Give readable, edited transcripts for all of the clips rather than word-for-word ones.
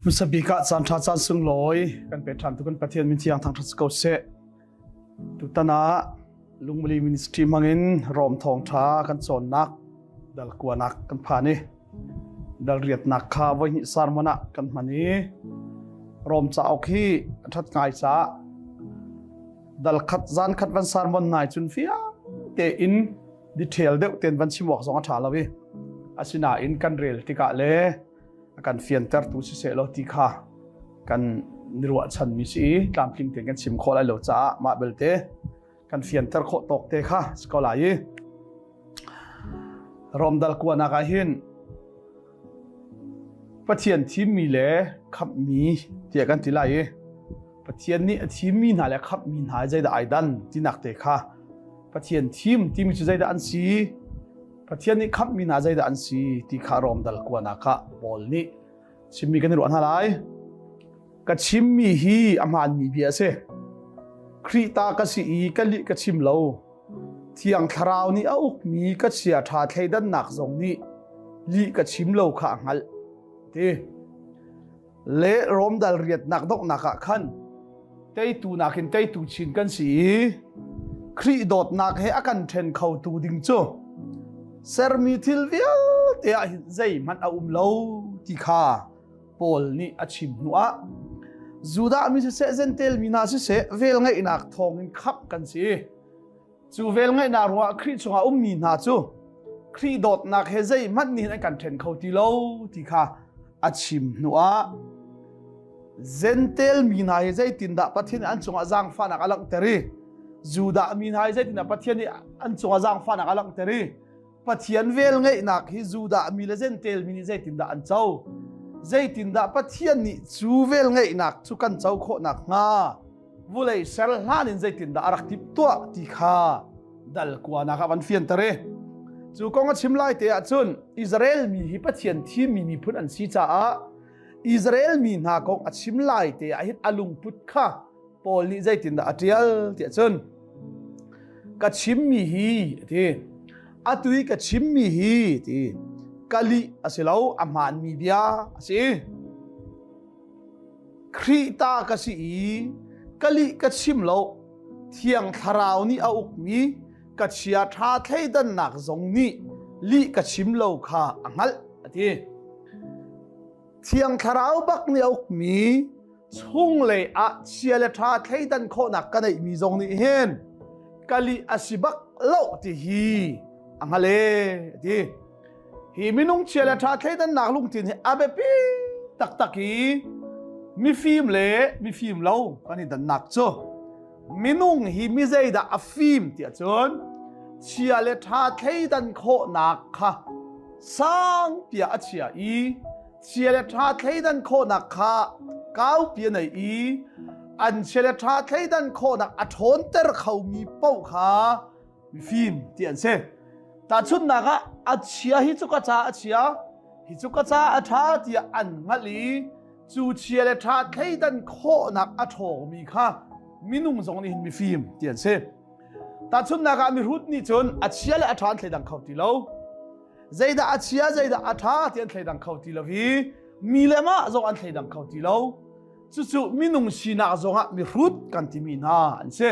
Hmasa bik ah caan ṭha caan sunglawi kan pe ṭhan tu kan Pathian min thiang thangṭhat ko seh. Tutan ah Lungmali Ministry hmangin Rom thawngṭha kan cawnnak dal kuanak kan phan i dal riatnak kha voihnih sermon ah kan hman i Rom cauk hi a ṭhat ngai caah dal khat zan khat van sermon nai cun fiang tein detail deuh ten van chim awk zong a ṭha lo i asinain kan rel tikah le a kan fiantertu siseh law ti kha kan ni ruahchanmi si i tlamtling tein kan chim khawh lai lo caah mah belte kan fianter khawh tawk te kha si ko lai i Romdal kuanak ah hin Pathian thimmi le khamhmi tiah kan ti lai i Pathian nih a thimmi hna le khamhmi hna zeidah ai dan tinak te kha Pathian thim timi cu zeidah an si Pathian nih khamhmi hna zeidah an si ti kha Rom dal kuanak ah Paul nih chimmi kan i ruah hna lai. Ka chimmi hi a hmaanmi bia a si. Khrih ta ka si i ka lih ka chim lo. Thiang Thlarau nih a ukmi ka chia ṭha thleidannak zong nih lih ka chim lo kha a hngalh. Ti. Le Rom dal riatnak donghnak ah khan teitu nakin teitu chin kan si i Khrih dawtnak he a kan ṭhen khotu ding cu sermi thil vialte ah hin zeihmanh a um lo ti kha Paul nih a chim hnuah Judah mi siseh Jentail mi hna siseh velngeihnak thawngin khamh kan si. Cu velngeihnak ruangah Khrih chungah ummi hna cu Khrih dawtnak he zeihmanh nih an kan ṭhen kho ti lo ti kha a chim hnuah Jentail mi hna hi zeitindah Pathian nih an cungah zaangfahnak a langhter i Judah mi hna hi zeitindah Pathian nih an cungah zaangfahnak a langhter i Pathian velngeihnak hi Judah mi le Jentail mi nih zeitindah an co? Zeitindah Pathian nih cu velngeihnak cu kan co khawh nakhnga vulei ser hlan in zeitindah a rak timhtuah ti kha dal kuanak ah van fianter i cu kong a chim lai te ahcun Israel mi hi Pathian thimmi miphun an si caah Israel mi hna kong a chim lai te ah hin a lungput kha Paul nih zeitindah a ṭial tiah cun ka chimmi hi ti atu i ka chimmi hi ti ka lih a si lo a hmaanmi bia a si Khrih ta ka si i ka lih ka chim lo Thiang Thlarau nih a ukmi ka chia ṭha thleidannak zong nih lih ka chim lo kha a hngalh a ti Thiang Thlarau bak nih a ukmi chunglei ah chia le ṭha thleidan khawhnak ka neihmi zong nih hin ka lih a si bak lo ti hi a hngal e ti hi minung chia le ṭha thleidannak lungthin hi a biapi taktak i mifim le mifim lo kan i dannak cu minung hi mi zeidah a fim tiah cun chia le ṭha thleidan khawhnak kha sang tiah a chia i chia le ṭha thleidan khawhnak kha kaupi a nei i an chia le ṭha thleidan khawhnak a ṭhawnter khomi paoh kha mifim ti an si. Tahchunhnak ah a chia hi cu ka ca a chia, hi cu ka ca a ṭha tiah an hngalh i cu chia le ṭha thleidan khawhnak a ṭhawngmi kha minung zong nih hin mifim ti an si. Tahchunhnak ah mihrut nih cun a chia le a ṭha an thleidang kho ti lo. Zeidah a chia zeidah a ṭha ti an thleidang kho ti lo i mi le mah zong an thleidang kho ti lo. Cucu minung sinak zongah mihrut kan timi hna an si.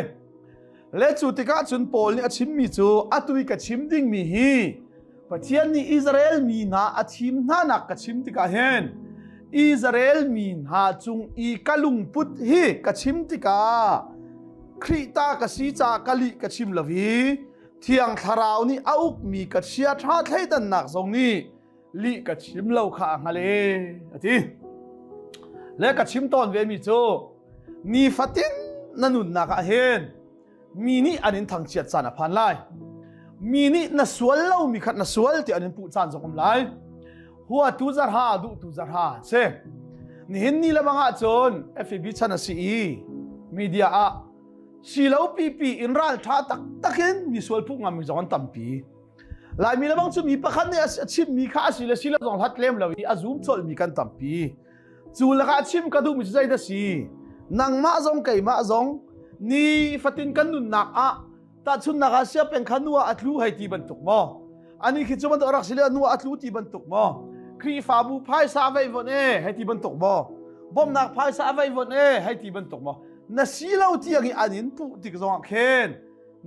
Le cu tikah cun Paul nih a chimmi cu atu i ka chim dingmi hi Pathian nih Israel mi hna a thim hnanak ka chim tikah hin Israel mi hna cung i ka lungput hi ka chim tikah Khrih ta ka si caah ka lih ka chim lo i Thiang Thlarau nih a ukmi ka chia ṭha thleidannak zong nih lih ka chim lo kha a hngal e a ti. Le ka chim tawn ve mi cu nifatin na nunnak ah hin mi nih an in thangchiat caan a phan lai. Mi nih na sual lomi khat na sual ti an in puh caan zong um lai. Huatu zarha duhtu zarha si. Nihin ni le bang ah cun FAB chan a si i media ah si lo pipi in ral tha taktak in mi sual puh ngam mi zong an tampi. Laimi le bang cu mi pakhat nih a chimmi kha a si le si lo zong hlat lem lo i a zum colhmi kan tampi. Cu lakah chim ka duhmi cu zeidah si? Nangmah zong keimah zong ni fatin kan nunnak ah tahchunnak ah siapeng kha nu ah a tlu hei ti bantuk maw? Ani khi cu bantuk rak si le nu ah a tlu ti bantuk maw? Khrihfabu phaisa vei von e hei ti bantuk maw? Bawmhnak phaisa vei von e hei ti bantuk maw? Na si lo tiang i an in puh tik zongah khin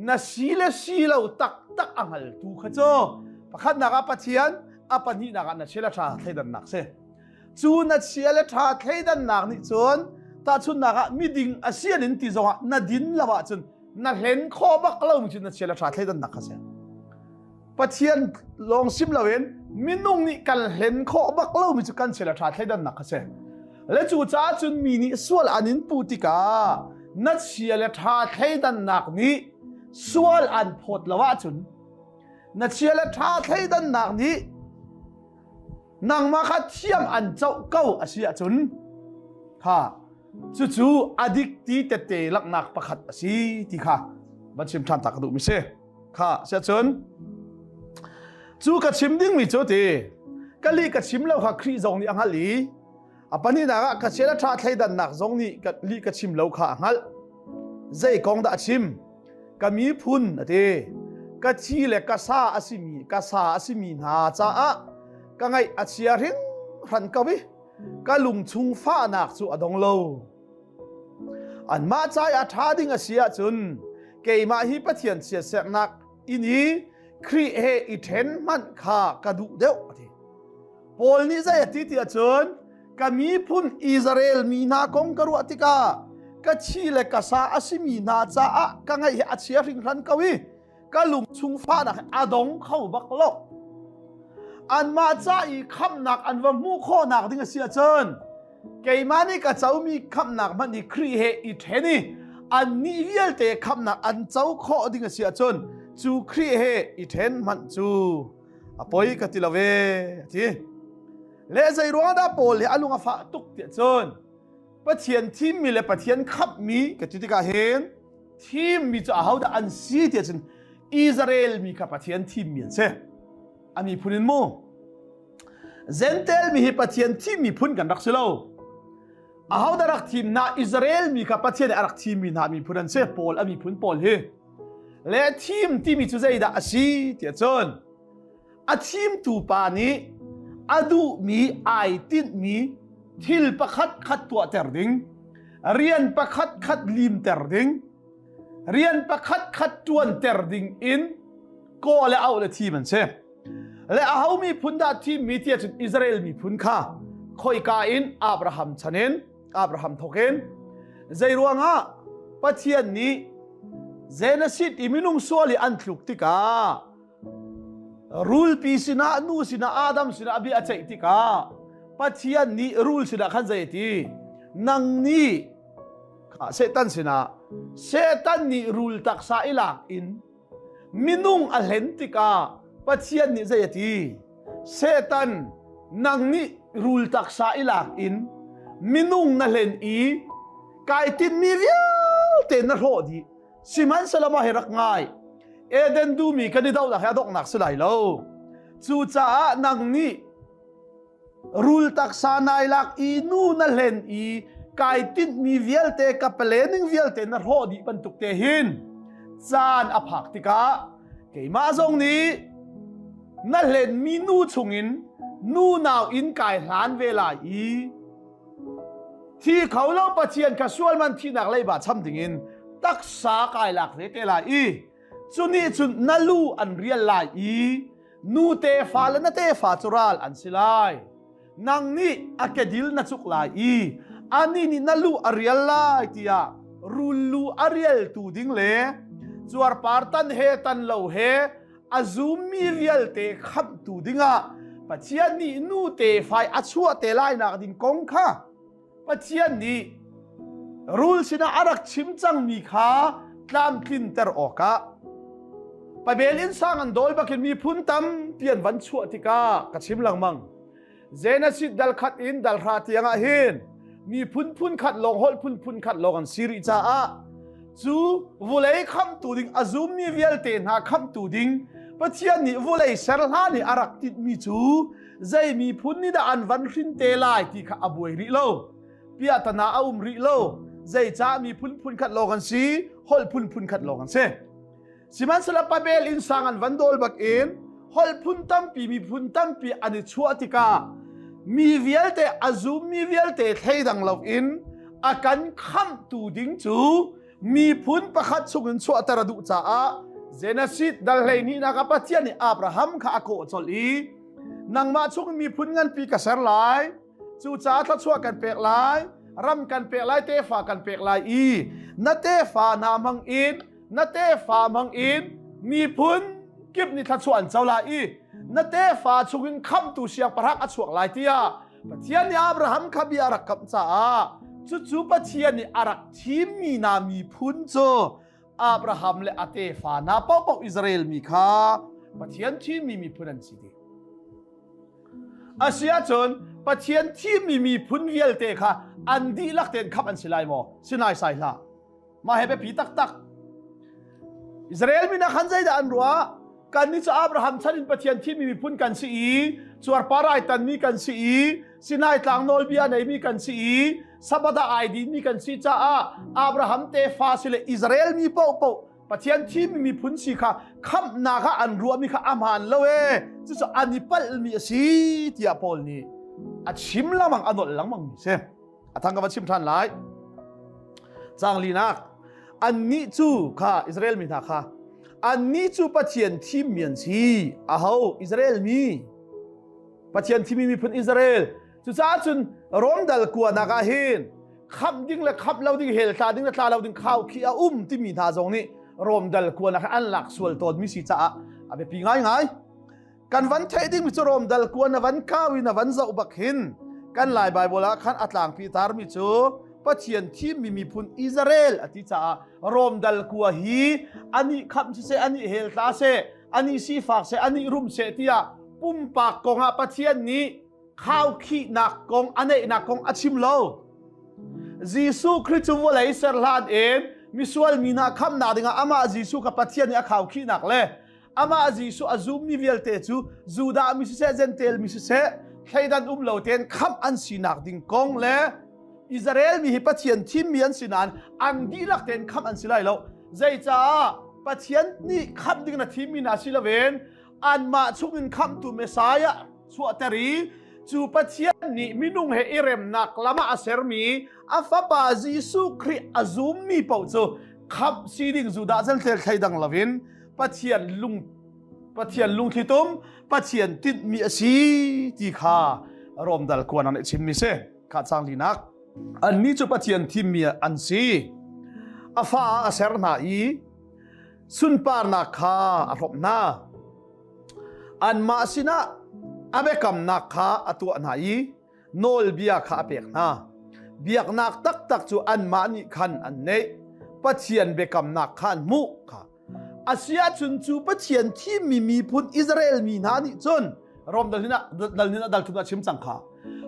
na si le si lo taktak a hngaltu kha cu pakhatnak ah Pathian a pahnihnak ah na chia le ṭha thleidannak si cu na chia le ṭha thleidannak nih cun tahchunhnak ah miding a si an in ti zongah na din lo ahcun na hlen khawh bak lo mi cu na chia le ṭha thleidannak kha si Pathian lawng sim loin minung nih kan hlen khawh bak lomi cu kan chia le ṭha thleidannak kha si. Le cu caah cun mi nih sual an in puh tikah na chia le ṭha thleidannak nih sual an phawt lo ahcun na chia le ṭha thleidannak nih nangmah kha thiam an coh ko a si ahcun kha cucu a dik ti tette langhnak pakhat a si ti kha van chim ṭhan ta ka duhmi si. Kha siacun cu ka chim dingmi cu ti ka li ka chim lo kha Khrih zong nih a hngalh i a pahnihnak ah ka chia le ṭha thleidannak zong nih ka li ka chim lo kha a hngalh. Zei kong dah a chim? Ka miphun a ti. Ka thi le ka sa a simi ka sa a simi hna caah ka ngaih a chia hringhran ko i ka lung chung fahnak cu a dong lo. Anmah ca i a ṭha ding a si ahcun keimah hi Pathian chiatserhnak inn i Khrih he i ṭhen hmanh kha ka duh deuh a ti. Paul nih zei a ti ti ahcun ka miphun Israel mi hna kong ka ruah tikah ka thi le ka sa a simi hna caah ka ngaih hi a chia hringhran ko i ka lung chung fahnak a dong kho bak lo. Anmah ca i khamhnak an va hmuh khawhnak ding a si ahcun keimah nih ka comi khamhnak hmanh hi Khrih he i ṭhen i annih vialte khamhnak an co khawh ding a si ahcun cu Khrih he i ṭhen hmanh cu a poi ka ti lo ve a ti. Le zei ruang dah Paul hi a lung a fah tuk tiah cun Pathian thimmi le Pathian khamhmi ka ti tikah hin thimmi cu ahodah an si tiah cun Israel mi kha Pathian thimmi an si. A miphun in mu. Jentail mi hi Pathian thimmi phun kan rak si lo. Ahodah rak thim hna Israel mi kha Pathian nih a rak thimmi hna miphun an si. Paul a miphun pawl hi. Le thim timi cu zeidah a si tiah cun a thimtu pa nih a duhmi ai tinhmi thil pakhat khat tuahter ding rian pakhat khat limter ding rian pakhat khat ṭuanter ding in kawh le auh le thim an si. Le aho miphun dah thimmi tiah cun Israel miphun kha khoika in Abraham chan in Abraham thawk in zei ruangah Pathian nih Genesis i minung sual i an tluk tikah rulpi sinah nu sinah Adam sinah a bia a ceih tikah Pathian nih rul sinah khan zei a ti nang nih Satan sinah Satan nih rul taksa i lak in Minung a hlen tikah Pathian nih zei a ti? Satan, nang nih rul taksa i lak in minung na hlen i kai tinhmi vialte na hrawh dih. Sihmanhsehlaw mah hi rak ngai. Eden dumi kan i dohnak hi a donghnak si lai lo. Cucaah nang nih Rul taksa nai lak i nu na hlen i kai tinhmi vialte ka planning vialte na hrawh dih bantuk te hin caan a phak tikah keimah zong nih na hlenmi nu chungin nu nau in kai hlan ve lai i thi kho lo Pathian kha sual man thihnak leiba cham dingin taksa kai lak ve te lai i cu nih cun na lu an rial lai i nu tefa le na tefa cu ral an si lai. Nang nih a kedil na cuk lai i anih nih na lu a rial lai tiah rul lu a rialtu ding le cuarpar tan he tan lo he a zummi vialte khamhtu dingah Pathian nih nu tefa i a chuah te lai nak ding kong kha Pathian nih rul sinah a rak chim cangmi kha tlamtlinter awkah Babel innsang an dawl bakin miphun tampi an van chuah tikah ka chim lengmang. Genesis dal khat in dal hra tiangah hin miphun phun khat lawng holh phun phun khat lawng an si rih caah cu vulei khamtu ding a zummi vialte hna khamtu ding Pathian nih vulei ser hlan i a rak tinhmi cu zei miphun nih dah an van hrin te lai ti kha a buai rih lo. Piahtana a um rih lo. Zeicah miphun phun khat lawng an si, holh phun phun khat lawng an si. Sihmanhsehlaw Babel innsang an van dawl bakin holh phun tampi miphun tampi an i chuah tikah mi vialte a zummi vialte thleidang loin a kan khamhtu ding cu miphun pakhat chungin chuahter a duh caah Genesis dal hleihnihnak ah Pathian nih Abraham kha a kawh colh i nangmah chung miphun nganpi ka ser lai cucaah thluachuah kan pek lai ram kan pek lai tefa kan pek lai i na tefa hna hmang in na tefa hmang in miphun kip nih thluachuah an co lai i na tefa chungin khamhtu siangpahrang a chuak lai tiah Pathian nih Abraham kha bia a rak kamh caah cucu Pathian nih a rak thimmi hna miphun cu Abraham le a tefa hna paohpaoh Israel mi kha Pathian thimmi miphun an si ti. Asiahcun Pathian thimmi miphun vialte kha an dihlak tein khamh an si lai maw? Si naisai hlah. Mah he biapi taktak. Israel mi hna khan zeidah an ruah? Kannih cu Abraham chan in Pathian thimmi miphun kan si i cuarpar ai tanmi kan si i Sinai tlang nawlbia neimi kan si i Sabbath ah ai dinmi kan si caah Abraham tefa si le Israel mi paohpaoh Pathian thimmi miphun si kha khamhnak ah an ruahmi kha a hmaan lo ee cucu an i palhmi a si tiah Paul nih a chim lengmang a nolh lengmang mi si. A thang ka va chim ṭhan lai. Caang linak annih cu kha Israel mi hna kha annih cu Pathian thimmi an si. Aho Israel mi Pathian thimmi miphun Israel. Cucaah cun Rom dal kuanak ah hin khamh ding le khamh lo ding hell tla ding le tla lo ding khau khi a um timi hna zong nih Rom dal kuanak an lak sual tawnmi si caah a biapi ngaingai. Kan van theih dingmi cu Rom dal kuan na van kau i na van zoh bak hin kan Lai Baibal ah khan a tlangpi tarmi cu Pathian thimmi miphun Israel a ti caah Rom dal kua hi anih khamh siseh anih hel tla seh anih sifak seh anih rum seh tiah pumpak kong ah Pathian nih khaukhihnak kong a neihnak kong a chim lo. Jesuh Khrih cu vawlei ser hlan in misual mi hna khamhnak dingah amah Jesuh kha Pathian nih a khaukhihnak le Amah Jesuh a zummi vialte cu Judah mi siseh, Jentail mi siseh, thleidan um lo tein khamh an sinak ding kong le Israel mi hi Pathian thimmi an si nain an dihlak tein khamh an si lai lo. Zeicah Pathian nih khamh ding na thimmi hna si loin anmah chungin khamhtu Messiah chuahter i cu Pathian nih minung he i remnak lam ah a sermi a fapa Jesuh Khrih a zummi paoh cu khamh si ding Judah Jentail thleidang loin Pathian lung Pathian lungthlitum Pathian tinhmi a si ti kha Rom dal kuan an chimmi si kha cang linak annih cu Pathian thimmi an si a fa ah a ser hna i sunparnak kha a hrawmh hna anmah sinah a biakamnak kha a tuah hna i nawlbia kha a pek hna. Biaknak taktak cu anmah nih khan an neih. Pathian biakamnak kha an hmuh kha. Asiahcun cu Pathian thimmi miphun Israel mi hna nih cun Rom dal dal hin dal thum chim cang kha.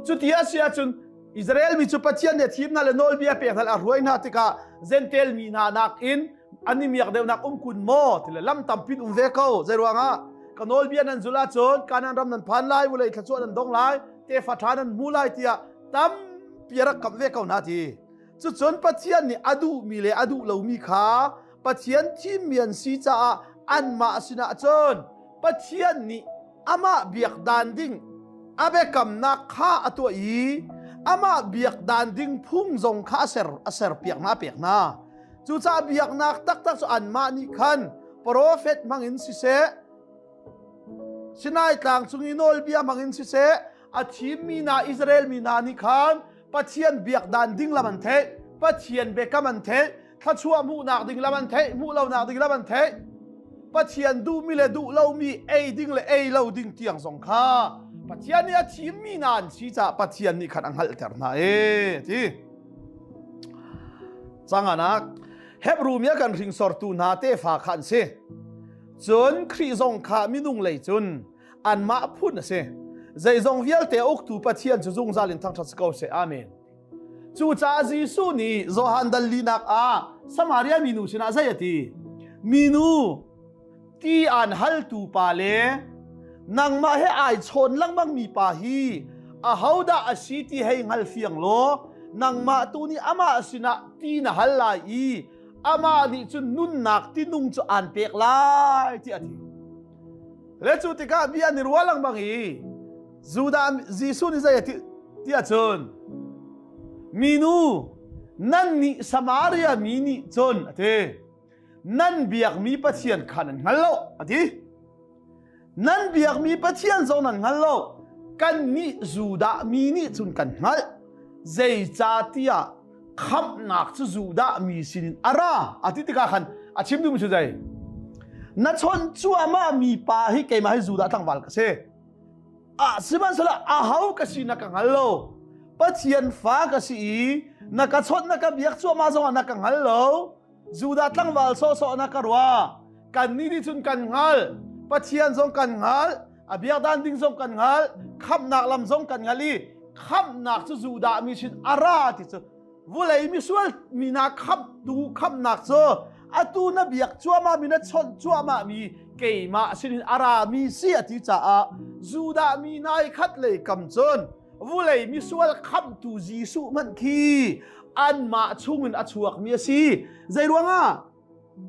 Cuti a si ahcun Israel mi cu Pathian nih a thim hna le nawlbia pek hna le a hruai hna tikah Jentail mi hna nakin an i miak deuhnak um kun maw tile lam tampin um ve ko. Zeiruangah ka nawlbia nan zulh ahcun Kanaan ram nan phan lai, vulei thluachuah nan dong lai, tefa ṭha nan hmu lai tiah tampi a rak kamh ve ko hna ti. Cucun Pathian nih a duhmi le a duh lomi kha Pathian thimmi an si caah anmah sinah cun Pathian nih amah biak dan ding a biakamnak kha a tuah i amah biak dan ding phung zong kha a ser a serpiak hna a pek hna. Cucaah biaknak taktak cu anmah nih khan profet hmangin siseh, Sinai tlang cung i nawlbia hmangin siseh, a thimmi hna Israel mi hna nih khan Pathian biak dan ding lam an theih, Pathian biakam an theih, thluachuah hmuhnak ding lam an theih, hmuh lonak ding lam an theih. Pathian duhmi le duh lomi ei ding le ei lo ding tiang zong kha Pathian nih a thimmi hna an si caah Pathian nih khan a hngalhter hna e ti. Canganak Hebru mi a kan hringsortu hna tefa kha an si. Cun Khrih zong kha minung lei cun anmah phun a si. Zeizong vialte a uktu Pathian cu zungzal in thangṭhat si ko seh. Amen. Cucaah Jesuh nih Johan dal linak ah Samaria minu sinah zei a ti? Minu, ti aan haltu pa le nangmah he ai chawn lengmang mi pa hi ahodah a si ti hei hngal fiang law nangmah tu nih amah sinah ti na hal lai i amah nih cun nunnak tinung cu aan pek lai ti a ti. Le cu tikah bia an i ruah lengmang i Judah Jesuh nih zei a ti tiah cun minu nan nih Samaria mi nih cun a ti nan biakmi Pathian kha nan hngal lo a ti nan biakmi Pathian zong nan hngal lo kan nih Judah mi nih cun kan hngalh zeicahtiah khamhnak cu Judah mi sinin a ra a ti tikah khan a chim duhmi cu zei na chawnh cuahmah mi pa hi keimah hi Judah tlangval ka si ah sihmanhsehlaw aho ka si na ka hngal lo Pathian fa ka si i na ka chawnh na ka biak cuahmah zongah na ka hngal lo Judah tlangval sawhsawh na ka ruah kan nih nih cun kan hngal Pathian zong kan hngal a biak dan ding zong kan hngal khamhnak lam zong kan hngal i khamhnak cu Judah mi sin a ra ti cu vulei misual mi hna khamhtu khamhnak cu atu na biak cuahmah mi na chawnh cuahmah mi keimah sinin a ra mi si a ti caah Judah mi nai khat lei kam cun vulei misual khamhtu Jesuh hmanh khi anmah chungin a chuakmi a si. Zei ruangah?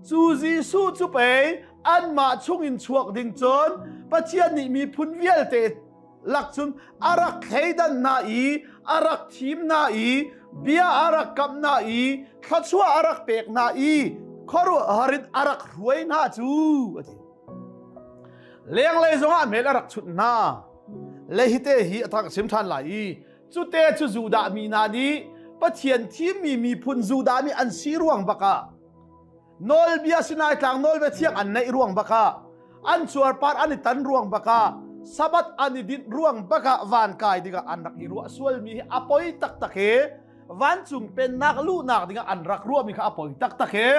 Cu Jesuh cu pei anmah chungin chuak ding cun Pathian nih miphun vialte lak cun a rak thleidan hna i a rak thim hna i bia a rak kamh hna i thluachuah a rak pek hna i khuaruahhar in a rak hruai hna cu a ti. Lenglei zongah mel a rak chunh hna. Le hite hi a thang sim ṭhan lai i cute cu Judah mi hna nih Pathian thimmi miphun Judah mi an si ruang bakah nawlbia Sinai tlang nawlbia thiang an neih ruang bakah an cuarpar an i tan ruang bakah Sabbath an i dinh ruang bakah van kai dingah an rak i ruah sualmi hi a poi taktak he vancung pennak luhnak dingah an rak ruahmi kha a poi taktak he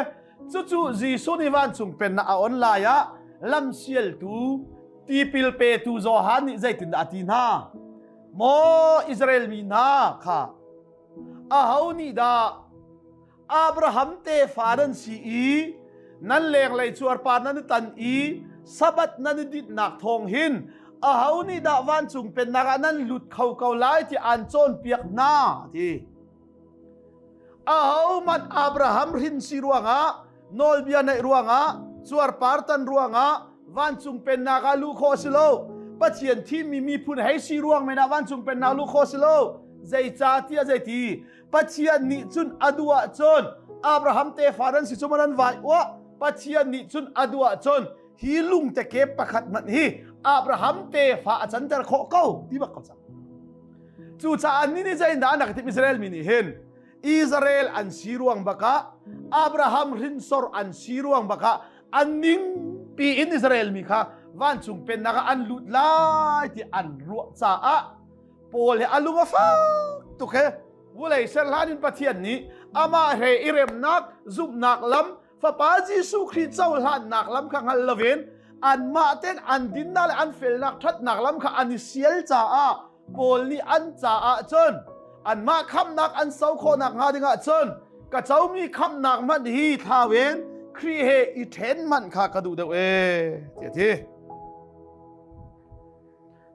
cucu Jesuh nih vancung pennak a on lai ah lamsialtu tipil petu Johan nih zeitindah a ti hna Maw Israel mi hna kha aho nih dah Abraham tefa nan si i nan lenglei cuarpar nan i tan i Sabbath nan i dinhnak thawng hin aho nih dah vancung pennak ah nan lut kho ko lai ti an cawnpiak hna ti. Ahohmanh Abraham hrin si ruangah nawlbia neih ruangah cuarpar tan ruangah vancung pennak ah luh khawh a si lo. Pathian thimmi miphun hei si ruang men ah vancung pennak luh khawh a si lo. Zeicahtiah zeiti Pathian nih cun a duh ahcun Abraham tefa nan si cu nan vai uah Pathian nih cun a duh ahcun hi lungte ke pakhat hmanh hi Abraham tefa a canter khawh ko ti bak ko cang. Cucaah ni nih zeidah an rak timh Israel mi nih hin Israel an si ruang bakah Abraham hrinsor an si ruang bakah an ning pi in Israel mi kha vancung pennak ah an lut lai ti an ruah caah Paul he a lung a fak tuk he vulei ser hlan in Pathian nih amah he i remnak zumhnak lam Fapa Jesuh Khrih cohlannak lam kha hngal loin anmah ten an dinnak le an felnak ṭhatnak lam kha an i sial caah Paul nih an caah cun anmah khamnak an so khawhnak hnga dingah cun ka comi khamnak hmanh hi thlau in Khrih he i ṭhen hmanh kha ka duh deuh ee ti a ti.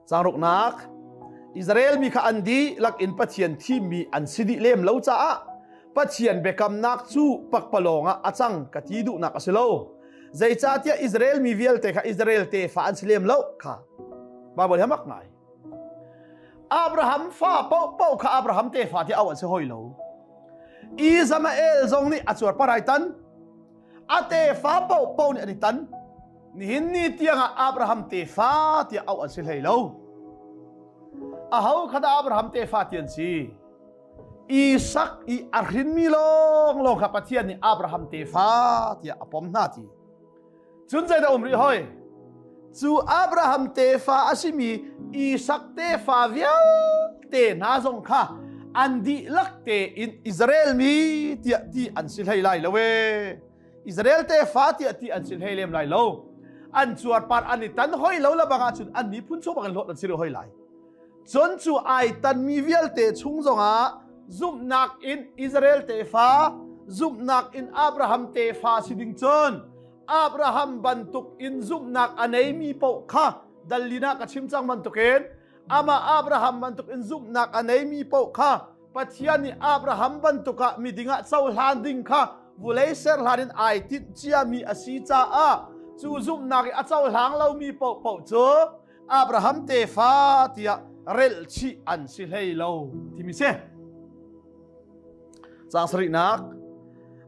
Cangruknak Israel mi kha an dihlak in Pathian thimmi an si dih lem lo caah Pathian biakamnak cu pakpalawng ah a cang ka ti duhnak a si lo. Zeicahtiah Israel mi vialte kha Israel tefa an si lem lo kha Bible hi mak ngai. Abraham fa paohpaoh kha Abraham tefa ti au an si hoi lo. Ismael zong nih a cuarpar ai tan. A tefa paohpaoh nih an i tan. Nihin ni tiangah Abraham tefa tiah auh an si hlei lo. Aho kha dah Abraham tefa ti an si? Isak i a hrinmi lawnglawng kha Pathian nih Abraham tefa tiah a pom hna ti. Cun zeidah um rih hoi? Cu Abraham tefa a simi Isak tefa vialte hna zong kha an dihlak tein Israel mi tiah ti an si hlei lai lo ee. Israel tefa tiah ti an si hlei lem lai lo. An cuarpar an i tan hoi lo la bang ahcun an miphun chung bang in hlawt an si rih hoi lai. Cun cu ai tanmi vialte chung zongah zumhnak in Israel tefa, zumhnak in Abraham tefa si ding cun Abraham bantuk in zumhnak a neimi paoh kha dallin ah ka chim cang bantukin amah Abraham bantuk in zumhnak a neimi paoh kha Pathian nih Abraham bantuk ah miding ah cohlan ding kha vulei ser hlan in ai tinh ciami a si caah cu zumhnak i a cohlang lomi paohpaoh cu Abraham tefa tiah relh chih an si hlei lo timi si. Caang sarihnak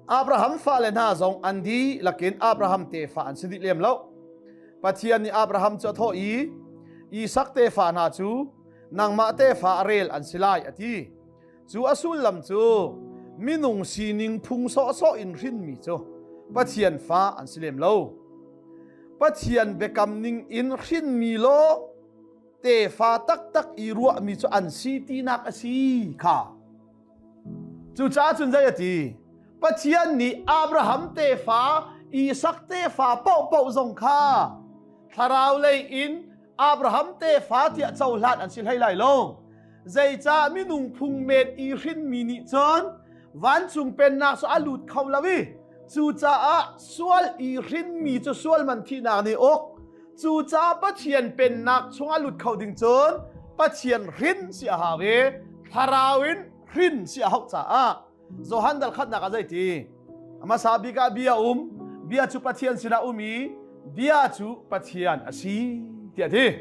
Abraham fale hna zong an dihlak in Abraham tefa an si dih lem lo. Pathian nih Abraham cu a thawh i Isak tefa hna cu nangmah tefa a rel an si lai a ti. Cu a sullam cu minung sining phung sawhsawh in hrinmi cu Pathian fa an si lem lo. Pathian biakam ning in hrinmi lawng tefa taktak i ruahmi cu an si tinak a si kha. Cucaah cun zei a ti? Pathian nih Abraham tefa, Isak tefa paohpaoh zong kha thlarau lei in Abraham tefa tiah cohlan an si hlei lai lo. Zeicah minung phung men i hrinmi nih cun vancung pennak cu a lut kho lo i cucaah sual i hrinmi cu sual man thihnak nih uk. Cucaah Pathian pennak chung a lut kho ding cun Pathian hrin si a hau i thlarau in hrin si a hauh caah Johan dal khatnak ah zeiti? A hmasa bik ah bia um, bia cu Pathian sinah um i bia cu Pathian a si tiah ti.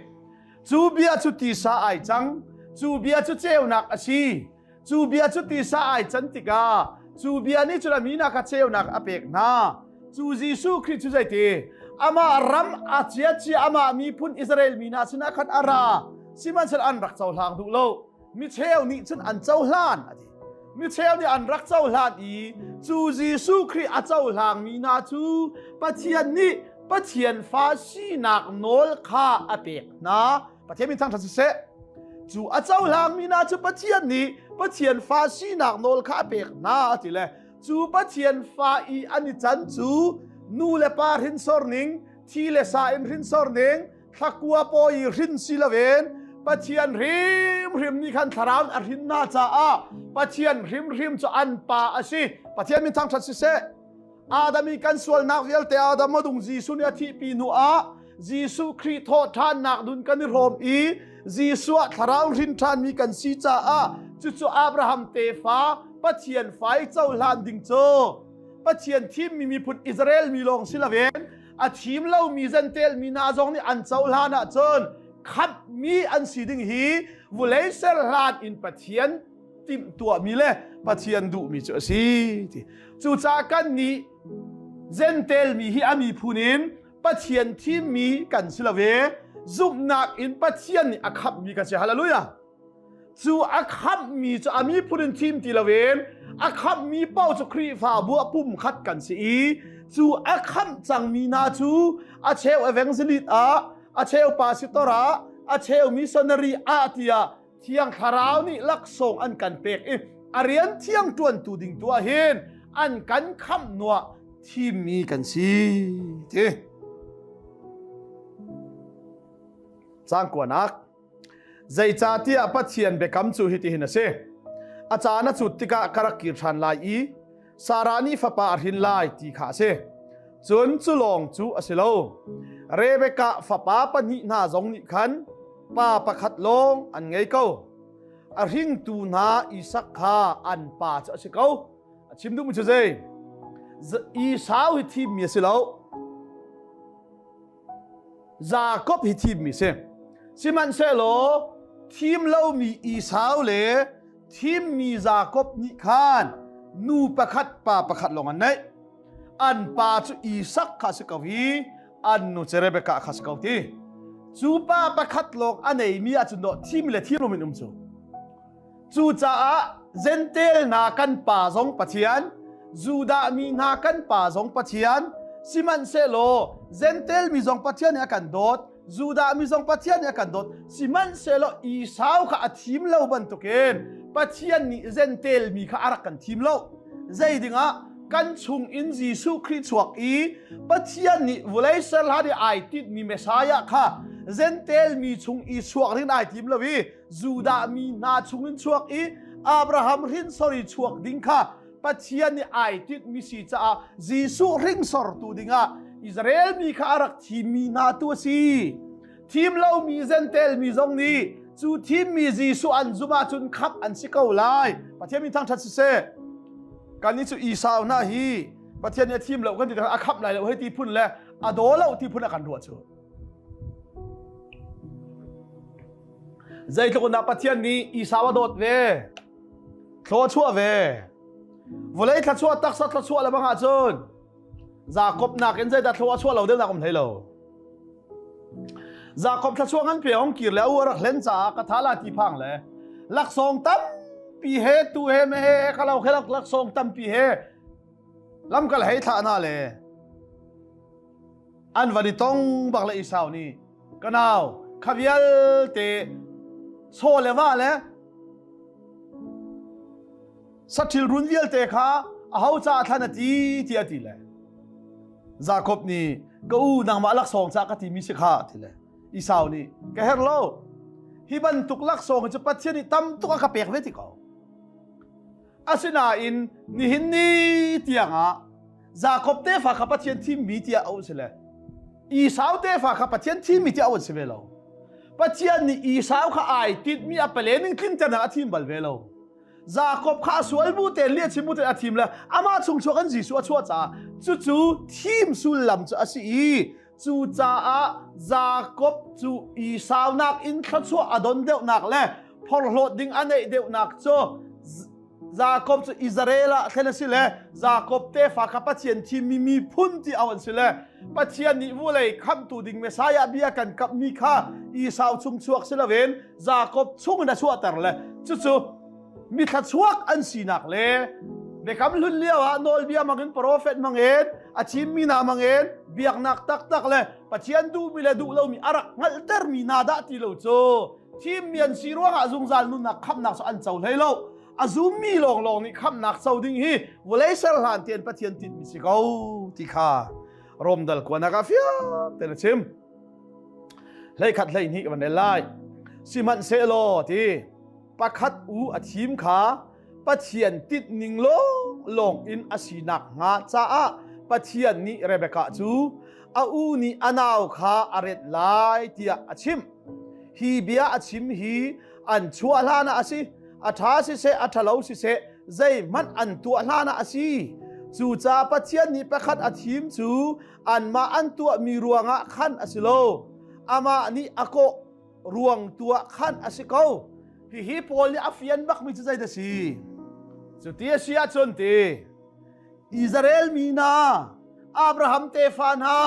Cu bia cu tisa ai cang, cu bia cu ceunak a si. Cu bia cu tisa ai can tikah cu bia nih cun a mi hna kha ceunak a pek hna. Cu Jesuh Khrih cu zeiti? Amah ram a ciacia amah miphun Israel mi hna sinah khan a ra. Sihmanhsehlaw an rak cohlang duh lo. Micheu nih cun an cohlan a ti. Micheu nih an rak cohlan i cu Jesuh Khrih a cohlangmi hna cu Pathian nih Pathian fa sinak nawl kha a pek hna. Pathian min thangṭhat siseh. Cu a cohlangmi hna cu Pathian nih Pathian fa sinak nawl kha a pek hna a ti le cu Pathian fa i an i can cu nu le pa hrinsor ning, thi le sa in hrinsor ning, thlakua pawi hrin si loin Pathian hrimhrim nih khan thlarau a hrin hna caah Pathian hrimhrim cu an pa a si. Pathian min thangṭhat siseh. Adam i kan sualnak vialte Adam a dung Jesuh nih a thihpi hnu ah Jesuh Khrih thawhṭhannak nun kan i hrawm i Jesuh ah thlarau hrin ṭhanmi kan si caah cucu Abraham tefa Pathian fa i cohlan ding cu Pathian thimmi miphun Israel mi lawng si loin a thim lomi zentel mi hna zong nih an cohlan ahcun khamhmi an si ding hi vulei ser hlan in Pathian timhtuahmi le Pathian duhmi cu a si ti. Cucaah kan nih zentel mi hi a miphun in Pathian thimmi kan si lo ve zumhnak in Pathian nih a khamhmi kan si hallelujah Cu a khamhmi cu a miphun in thim ti loin a khamhmi paoh cu Khrihfabu ah pumkhat kan si i cu a khamh cangmi hna cu a cheu evangelist ah a cheu pastor ah a cheu missionary ah tiah Thiang Thlarau nih laksawng an kan pek i a rian thiang ṭuantu ding tu ah hin an kan khamh nuah thimmi kan si ti. Caang kuanak Zeicahtiah Pathian biakam cu hitihin a si. A caan a cut tikah ka rak kir ṭhan lai i Sarah nih fapa a hrin lai ti kha a si. Cun cu lawng cu a si lo. Rebekah fapa pahnih hna zong nih khan pa pakhat lawng an ngei ko. A hringtu hna Isak kha an pa cu a si ko. A chim duhmi cu zei? Esau hi thimmi a si lo. Jakob hi thimmi si. Sihmanhsehlaw thim lomi Esau le thimmi Jakob nih khan nu pakhat pa pakhat lawng an neih. An pa cu Isak kha si ko i an nu cu Rebekah kha si ko ti. Cu pa pakhat lawng a neimi ahcun dawh thim le thim in um cu. Cucaah Gentel hna kan pa zong Pathian, Judah mi hna kan pa zong Pathian, sihmanhsehlaw Gentel mi zong Pathian nih a kan dawt, Judah mi zong Pathian nih a kan dawt. Sihmanhsehlaw Esau kha a thim lo bantukin Pathian nih Gentel mi kha a rak kan thim lo. Zei dingah kan chung in Jesuh Khrih chuak i Pathian nih vawlei ser hlan i ai tinhmi Messiah kha Gentel mi chung i chuak ding ai tim lo i Judah mi hna chungin chuak i Abraham hrinsor i chuak ding kha Pathian nih ai tinhmi si caah Jesuh hringsortu dingah Israel mi kha a rak thimmi hna tu a si. Thim lomi Gentel mi zong nih cu thimmi Jesuh an zumh ahcun khamh an si ko lai. Pathian min thangṭhat siseh. Kannih cu Esau hna hi Pathian nih a thim lo kan ti a khamh lai lo hei ti phun le a daw lo ti phun a kan ruah cu. Zeitluk in dah Pathian nih Esau a dawt ve, thlaw a chuah ve. Vawlei thluachuah taksa thluachuah le bang ahcun Jakob nakin zeidah thlaw a chuah lo deuhnak um hlei lo. Jakob thluachuah ngan pe hong kir le a u a rak hlen caah ka tha la ti phang le laksawng tampi he tu he me he ka lo khe laksawng tampi he lamkal hei thlah na le An van i tong bak le Esau nih ka nau kha vialte chaw le va le saṭhil run vialte kha aho caah thlan a ti tiah a ti le Jakob nih ka u nangmah laksawng ca ka timi si kha ti le Esau nih ka herh lo hi bantuk laksawng hi cu Pathian nih tam tuk a ka pek ve ti ko asinain nihin ni tiangah Jakob tefa kha Pathian thimmi tiah auh si le Esau tefa kha Pathian thimmi tiah auh si ve lo. Pathian nih Esau kha ai tinhmi a pale ning tlinternak a thim bal ve lo. Jakob kha a sual bu tein le chim bu tein a thim le amah chung chuak in Jesuh a chuah caah cucu thim sullam cu a si i cucaah Jakob cu Esau nakin thluachuah a don deuhnak le phorhlawt ding a neih deuhnak cu Jakob cu Israel ah thlen a si le Jakob tefa kha Pathian thimmi miphun ti au an si le Pathian nih vulei khamhtu ding Messiah bia kan kamhmi kha Esau chung chuak si loin Jakob chung in a chuahter le cucu mithla chuak an sinak le biakam hlun lio ah nawlbia mangin profet mangin a chimmi hna mangin biaknak taktak le Pathian duhmi le duh lomi a rak hngalhtermi hna dah ti lo cu thimmi an si ruangah zungzal nunnak khamhnak cu an co hlei lo a zummi lawnglawng nih khamhnak co ding hi vawlei ser hlan tein Pathian tinhmi si ko ti kha Rom dal kuanak ah fiang tein a chim hlei khat hlei hnih kan rel lai sihmanhsehlaw ti pakhat u a thim kha Pathian tinh ning lawnglawng in a sinak hnga caah Pathian nih Rebekah cu a u nih a nau kha a ret lai tiah a chimh Hi bia a chim hi an chuah hlan ah a si, a ṭha siseh, a ṭhalo siseh, zeihmanh an tuah hlan ah a si. Cucaah Pathian nih pakhat a thim cu anmah an tuahmi ruangah khan a si lo, amah nih a kawh ruang tu ah khan a si ko. Hihi Paul nih a fian bakmi cu zeidah a si? Cu ti a si ahcun ti, Israel mi hna, Abraham tefa hna,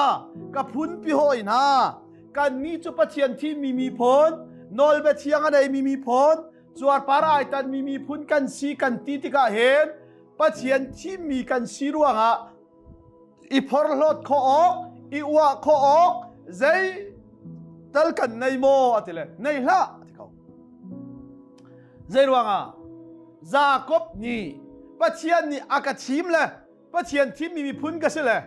ka phunpi hawi hna, kannih cu Pathian thimmi miphun, nawlbia thiang a neimi miphun, cuarpar ai tanmi miphun kan si kan ti tikah hin Pathian thimmi kan si ruangah i phorhlawt khawh awk, i uah khawh awk zei tal kan nei maw a ti le nei hlah a ti ko. Zei ruangah? Jakob nih Pathian nih a ka thim le Pathian thimmi miphun ka si le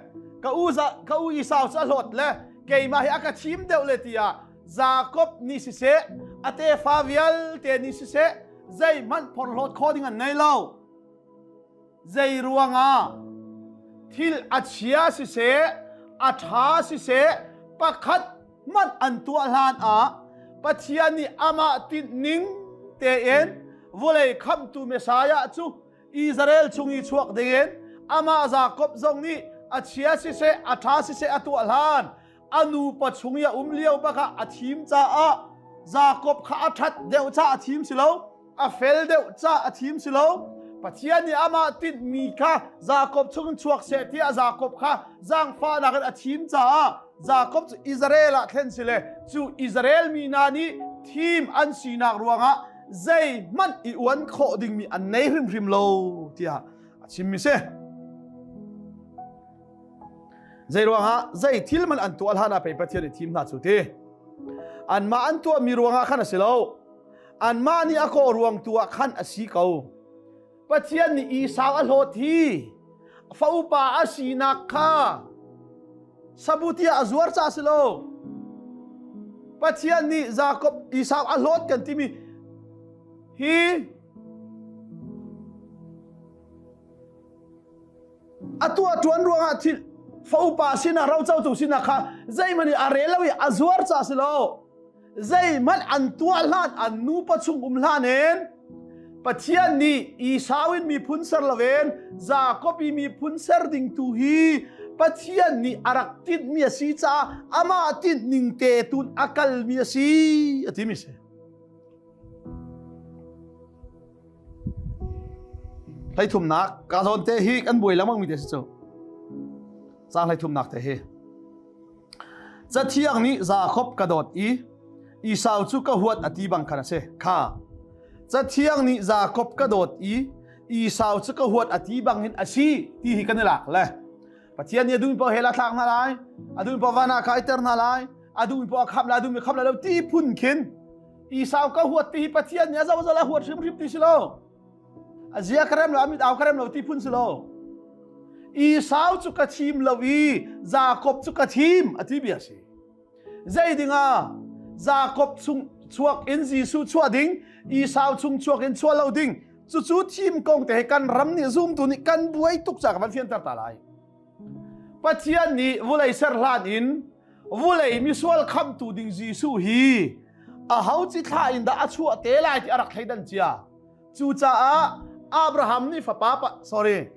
ka u ka u Esau cu a hlawt le keimah hi a ka thim deuh le tiah Jakob nih siseh a tefa vialte nih siseh zeihmanh phorhlawt kho ding an nei lo. Zei ruangah thil a chia siseh a ṭha siseh pakhat hmanh an tuah hlan ah Pathian nih amah tinhning tein vawlei khamhtu Messiah cu Israel chung i chuak dingin amah Jakob zong nih a chia siseh a ṭha siseh a tuah hlan a nupa chung i a um lio bak ah a thim caah Jakob kha a ṭhat deuh caah a thim si lo a fel deuh caah a thim si lo. Pathian nih amah tinhmi kha Jakob chungin chuak seh tiah Jakob kha zaangfahnak in a thim caah Jakob cu Israel ah thlen si le cu Israel mi hna nih thim an sinak ruangah zeihmanh i uan khawh dingmi an nei hrimhrim lo tiah a chimmi si. Zei ruangah zei thil man an tuah hlan ah pei Pathian nih thim hna cu ti. Anmah an tuahmi ruangah khan a si lo. Anmah nih a kawh ruang tu ah khan a si ko. Pathian nih Esau a hlawt hi fa upa a sinak kha sabuti ah a zuar ca si lo. Pathian nih Jakob Esau a hlawt kan timi hi a tuah ṭuan ruangah thil fa upa sinah rocotu sinah kha zeihmanh i a rel lo i a zuar ca si lo. Zeihmanh an tuah hlan an nupa chung um hlan in Pathian nih Esau in miphun ser loin Jakob i miphun ser ding tu hi Pathian nih a rak tinhmi a si caah amah tinh ning te tun a kalmi a si a timi si. Hleithumnak ka zawn te hi kan buai lengmang mi te si cu. Caang hleithumnak te hi. Cathiang nih Jakob ka dawt i Esau cu ka huat a ti bang khan a si. Kha. Cathiang nih Jakob ka dawt i Esau cu ka huat a ti bang hin a si ti hi kan i lak le. Pathian nih a duhmi paoh hell ah thlak hna lai, a duhmi paoh van ah kaiter hna lai, a duhmi paoh a khamh lai, a duhmi khamh lai lo ti phun khin Esau ka huat ti hi Pathian nih a zoh a huat hrimhrim ti si lo. A zia ka rem lo, a mit au ka rem lo ti phun si lo. Esau cu ka thim lo i Jakob cu ka thim a ti bia si. Zei dingah Jakob chung chuak in Jesuh chuah ding, Esau chung chuak in chuah lo ding. Cucu thim kong te kan ram nih zumtu nih kan buai tuk ca ka van fianter ta lai. Pathian nih vulei ser hlan in vulei misual khamtu ding Jesuh hi a ho ci thla in dah a chuah te lai ti a rak thleidan cia. Cucaah Abraham nih fapa pa sorry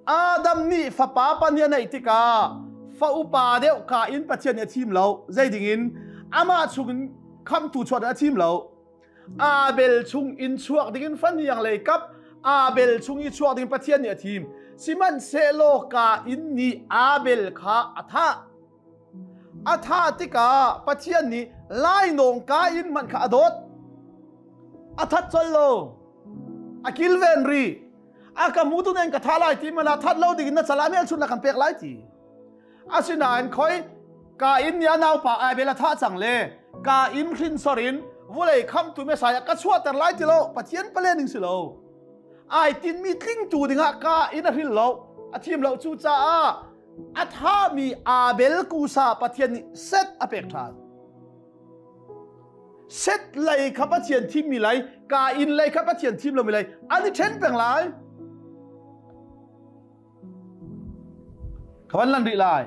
Adam nih fapa pa nih a neih tikah fa upa deuh ka in Pathian nih a thim lo zei ding in amah chung in khamtu chuah a thim lo Abel chung in chuak ding in fahniang lei kap Abel chung i chuak ding Pathian nih a thim sihmanhsehlaw Kain nih Abel kha a thah A thah tikah Pathian nih lainawng Kain hmanh kha a dawt. A that colh lo. A kilven rih. A ka hmutu nen ka tha lai ti mana that lo ding in na cala hmelchun na kan pek lai ti. Asinain khoi Kain nih a naupa Abel a thah cang le Kain hrinsor in vulei khamtu Messiah ka chuahter lai ti lo Pathian palen ning si lo. Ai tinmi tlingtu dingah Kain a hril lo a thim lo cu caah a thami Abel kusa Pathian nih Seth a pek ṭhan. Seth lei kha Pathian thimmi lei, Kain lei kha Pathian thim lomi lei an i ṭhen peng lai. Ka van lan rih lai.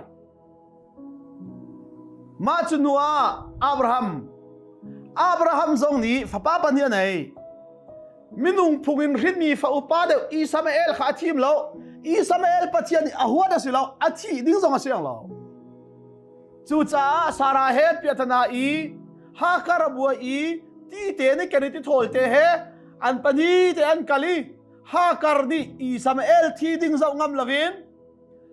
Mah cu hnu ah Abraham Abraham zong nih fapa pahnih a nei. Minung phung in hrinmi fa upa deuh Ismael kha a thim lo. Ismael Pathian nih a huat a si lo, a thih ding zong a siang lo. Cucaah Sarah he piahtana i Hakar a buai i ti te nih ken i ti thawl te he an pahnih te an kal i Hakar nih Ismael thi ding zoh ngam loin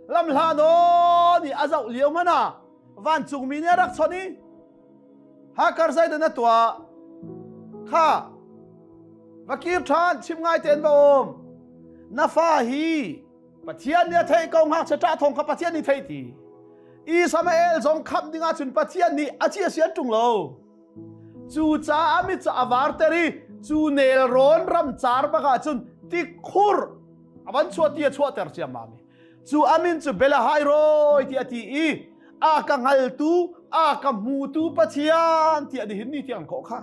lamhla nawn i a zoh lio hmanh ah vancungmi nih a rak chawnh i Hakar zeidah na tuah kha va kir ṭhan chim ngai tein va um na fa hi Pathian nih a theih ko ngakchia ṭah thawng kha Pathian nih theih ti Ismael zong khamh ding ahcun Pathian nih a ci a sian ṭung lo cucaah mit cu a varter i cu nelrawn ram car bak ahcun tikhur a van chuah ti a chuahter ciammam i cu a min cu Belahai rawi ti a ti i a ka hngaltu a ka hmutu Pathian ti a nihin ni tiang kawh kha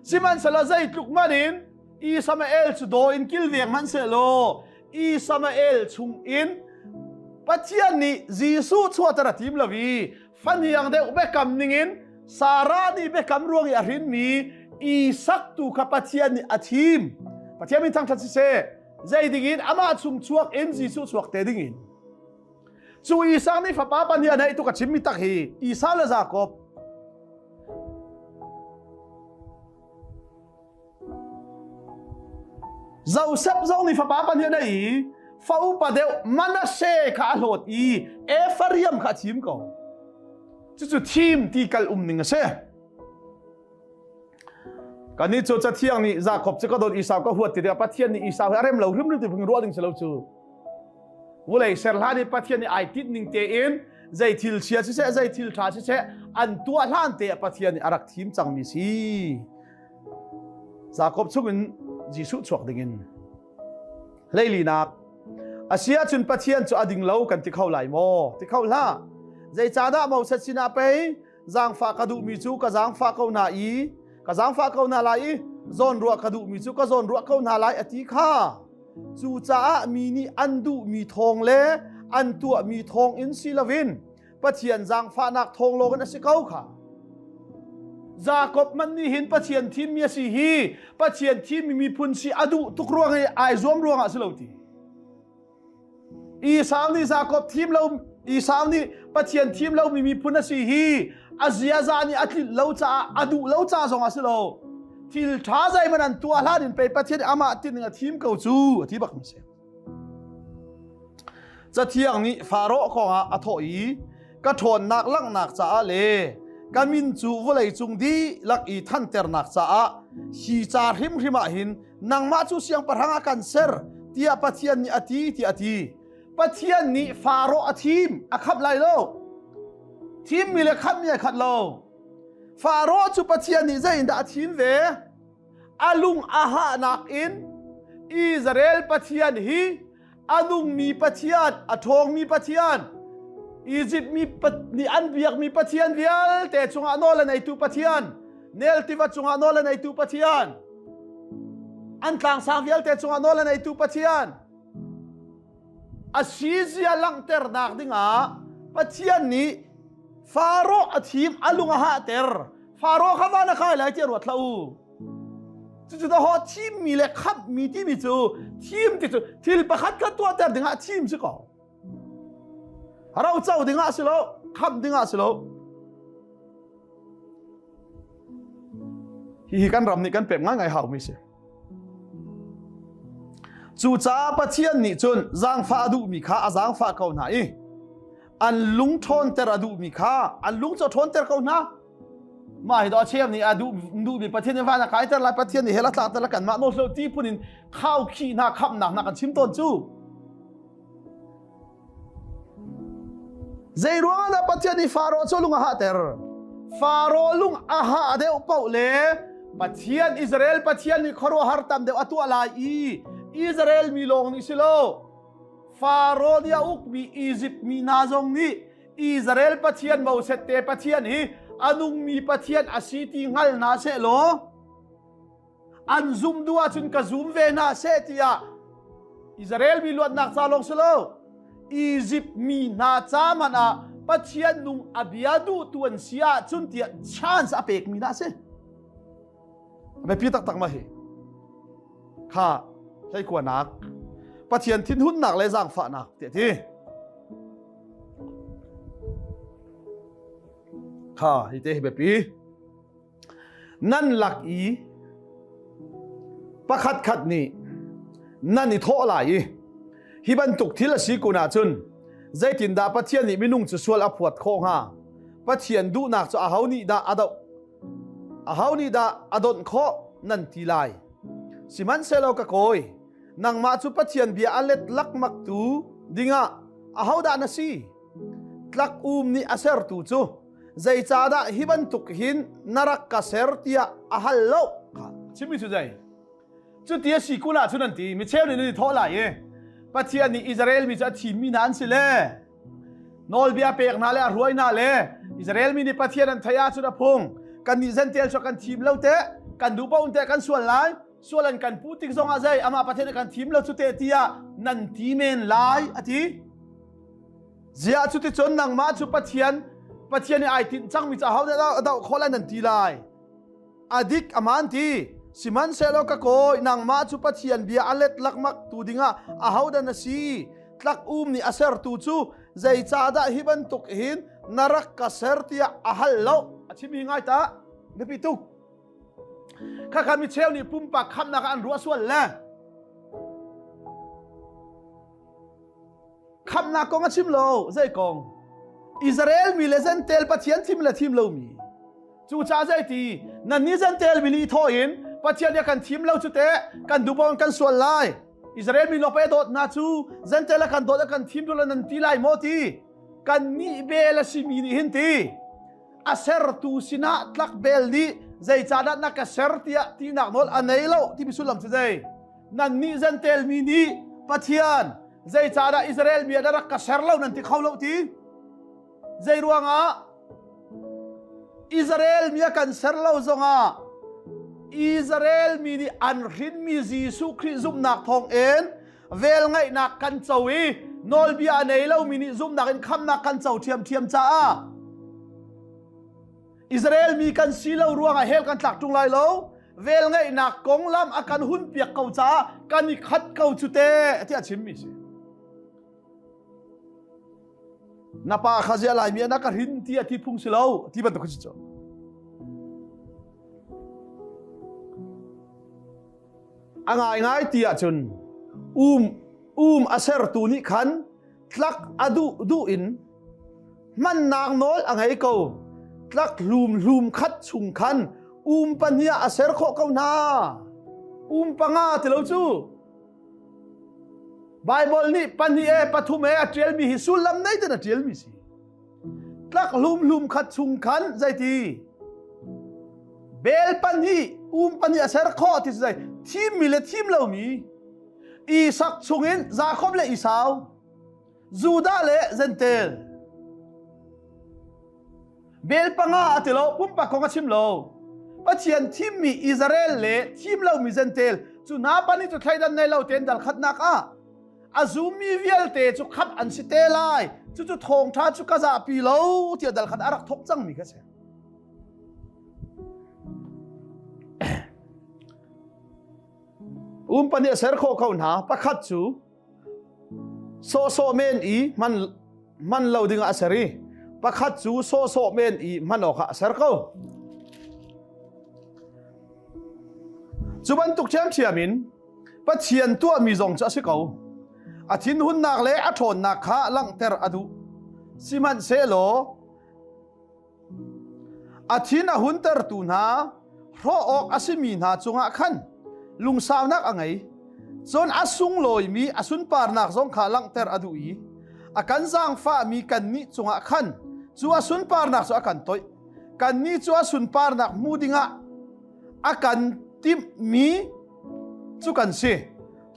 sihmanhsehlaw zeitluk man in Ismael cu daw in kilveng hmanhsehlaw Ismael chung in Pathian nih Jesuh chuahter a tim lo i fahniang deuh biakam ningin Sarah nih biakam ruang i a hrinmi Isak tu kha Pathian nih a thim. Pathian min thangṭhat siseh, zei dingin amah chung chuak in Jesuh chuak te dingin. Cu Isak nih fapa pahnih a neih tuk a chimmi tak hi Esau le Jakob. Joseph zong nih fapa pahnih a nei i fa upa deuh Manasseh kha a hlawt i Ephraim kha a thim ko. Cucu thim ti kal um ning a si. Kannih cu Cathiang nih Jakob cu ka dawt Esau ka huat ti tikah Pathian nih Esau hi a rem lo hrimhrim ti phung ruah ding si lo cu. Vulei ser hlan i Pathian nih ai tinh ning tein zei thil chia siseh zei thil ṭha siseh an tuah hlan te ah Pathian nih a rak thim cangmi si. Jakob chungin Jesuh chuak dingin hleilinak a si ahcun Pathian cu a ding lo kan ti kho lai maw? Ti kho hlah. Zeicahdah Moses sinah pei zaangfah ka duhmi cu ka zaangfah ko hna i ka zaangfah ko hna lai i zawnruah ka duhmi cu ka zawnruah ko hna lai a ti kha cucaah mi nih an duhmi thawng le an tuahmi thawng in si loin Pathian zaangfahnak thawng lawng in a si ko kha Jakob man nih hin Pathian thimmi a si hi Pathian thimmi miphun si a duh tuk ruang i ai zuam ruangah si lo ti Esau nih Jakob thim lo Esau nih Pathian thim lomi miphun a si hi a ziaza nih a tlinh lo caah a duh lo ca zong a si lo. Thil ṭha zeihmanh an tuah hlan in pei Pathian amah tining a thim ko cu a ti bak mi si. Cathiang nih Faraoh kongah a thawh i ka ṭhawnnak langhnak caah le ka min cu vawlei cung dihlak i thanternak caah hi ca hrimhrim ah hin nangmah cu siangpahrang ah kan ser tiah Pathian nih a ti tiah a ti. Pathian nih Faraoh a thim a khamh lai lo. Thimmi le khamhmi ai khat lo. Faraoh cu Pathian nih zeiindah a thim ve? A lung a hahnak in Israel Pathian hi a nungmi Pathian, a ṭhawngmi Pathian, Egypt mi nih an biakmi Pathian vialte cungah nawl a neitu Pathian, Nel tiva cungah nawl a neitu Pathian, an tlangsang vialte cungah nawl a neitu Pathian, a sizia langhternak dingah Pathian nih Faro a thim a lung a hahter. Faro kha van a kai lai ti ruat hlah u. Cucu ho thimmi le khamhmi timi cu thim ti cu thil pakhat kha tuahter dingah thim si ko. Ro co dingah si lo, khamh dingah si lo. Hihi kan ram nih kan pek ngaingai haumi si. Cucaah Pathian nih cun zaangfah a duhmi kha a zaangfah ko hna i an lung ṭhawnter a duhmi kha an lung cu a ṭhawnter ko hna. Mah hi dawh chem nih a duh duhmi Pathian nih van a kaiter lai Pathian nih hell a tlakter lai kanmah nawl hlo ti phun in khaukhih hna khamnak hna kan chim tawn cu. Zei ruangah dah Pathian nih Faro cu lung a hahter? Faro lung a hah deuh paoh le Pathian Israel Pathian nih khuaruahhar tam deuh a tuah lai i Israel mi lawng nih si lo Faro nih a ukmi Izipt mi hna zong nih Israel Pathian Moses te Pathian hi a nungmi Pathian a si ti hngal hna seh law an zum duh ahcun ka zum ve hna seh tiah Israel mi luatnak ca lawng si lo Izipt mi hna ca man ah Pathian nung a bia duhtu an si ahcun tiah chance a pekmi hna a si. A biapi taktak ma hi. Kha hleikuanak Pathian thinhunnak le zaangfahnak tiah ti. Kha hi te hi biapi. Nan lak i pakhat khat nih nan i thawh lai i hi bantuk thil a si kun ahcun zeitindah Pathian nih minung cu sual a phuat khawh hnga? Pathian duhnak cu aho nih dah a doh? Aho nih dah a donh khawh nan ti lai? Sihmanhsehlaw ka kawi, nangmah cu Pathian bia a let lakmaktu dingah ahodah na si? Tlak um nih a sertu cu zeicahdah hi bantuk hin na rak ka ser tiah a hal lo kha chimmi cu zei cuti a si kun ahcun an ti mi cheu nih nan i thawh lai i Pathian nih Israel mi cu a thimmi hna an si le nawlbia pek hna le a hruai hna le Israel mi nih Pathian an theih ahcun a phung kan nih zentel cu kan thim lo te kan duh paoh te kan sual lai sual an kan puh tik zong ah zei amah Pathian kan thim lo cu te tiah nan ti men lai a ti Ziah cuticun nangmah cu Pathian Pathian i ai tinh cangmi cu aho nih a doh khawh lai nan ti lai? A dik aman ti. Sihmanhsehlaw ka kawi, nangmah cu Pathian bia a let lakmak tu dingah ahodah na si? Tlak um nih a sertu cu zeicahdah hi bantuk hin na rak ka ser tiah a hal lo. A chimmi ngai ta, biapi tuk. Khakha mi cheu nih pumpak khamnak ah an ruah sual le. Khamhnak kong a chim lo. Zei kong? Israel mi le Zentel Pathian thim le thim lomi. Cucaah zeiti nan nih Zentel mi nih i thawh in Pathian nih a kan thim lo cu teh kan duh kan sual lai. Israel mi lawng dawt hna cu Zentel a kan dawt a kan thim lo nan ti lai maw ti? Kan nih bel a simi nih hin ti. A sertu sinah tlak bel nih zeicahdah na ka ser tiah tinak nawl a nei lo timi sullam cu zei? Nannih Zentel mi nih Pathian zeicahdah Israel mi ah na rak ka ser lo nan ti kho lo ti? Zei ruangah Israel mi a kan ser lo zongah Israel mi nih an hrinmi Jesuh Khrih zumhnak thawngin velngeihnak kan co i nawlbia a nei lomi nih zumhnak in khamnak kan co ṭhiamṭhiam caah Israel mi kan si lo ruangah hell kan tlak ṭung lai lo velngeihnak konglam a kan hunpiak ko caah kan i khat ko cu te tiah a chimmi si. Na pa kha zia lai mi na ka hrin ti a ti phung si lo ti bantuk si cu. A ngai ngai ti ahcun um um a sertu nih khan tlak a duh duh in hmannak nawl a ngei ko. Tlak hlum hlum khat chung khan um pahnih ah a ser khawh ko hna. Um panga ti lo cu. Baibal nih pahnih e pathum e a ṭialmi hi sullam nei ten a ṭialmi si. Tlak hlum hlum khat chung khan zeiti bel pahnih um pahnih a ser khawh ti zei thimmi le thim lomi Isak chungin Jakob le Esau Judah le Zentel Bel panga a ti lo, pumpak kong a chim lo. Pathian thimmi Israel le thim lomi Zentel cu hna pahnih cu thleidan nei lo tein dal khatnak ah a zummi vialte cu khamh an si te lai. Cucu thawngṭha cu ka zahpi lo tiah dal khat a rak thawk cangmi kha si. Um pahnih a ser khawh ko hna. Pakhat cu sawhsawh men i hman hman lo dingah a ser i pakhat cu sawhsawh men i hman awkah a ser ko. Cu bantuk ṭhiamṭhiam in Pathian tuahmi zong cu a si ko. A thinhunnak le a ṭhawnnak kha langhter a duh. Sihmanhsehlaw A thin a huntertu hna, hrawh awk a simi hna cungah khan lungsaunak a ngei. Cun a sunglawimi a sunparnak zong kha langhter a duh i a kan zaangfahmi kannih cungah khan cu a sunparnak cu a kan toih. Kannih cu a sunparnak hmu dingah a kan timhmi cu kan si.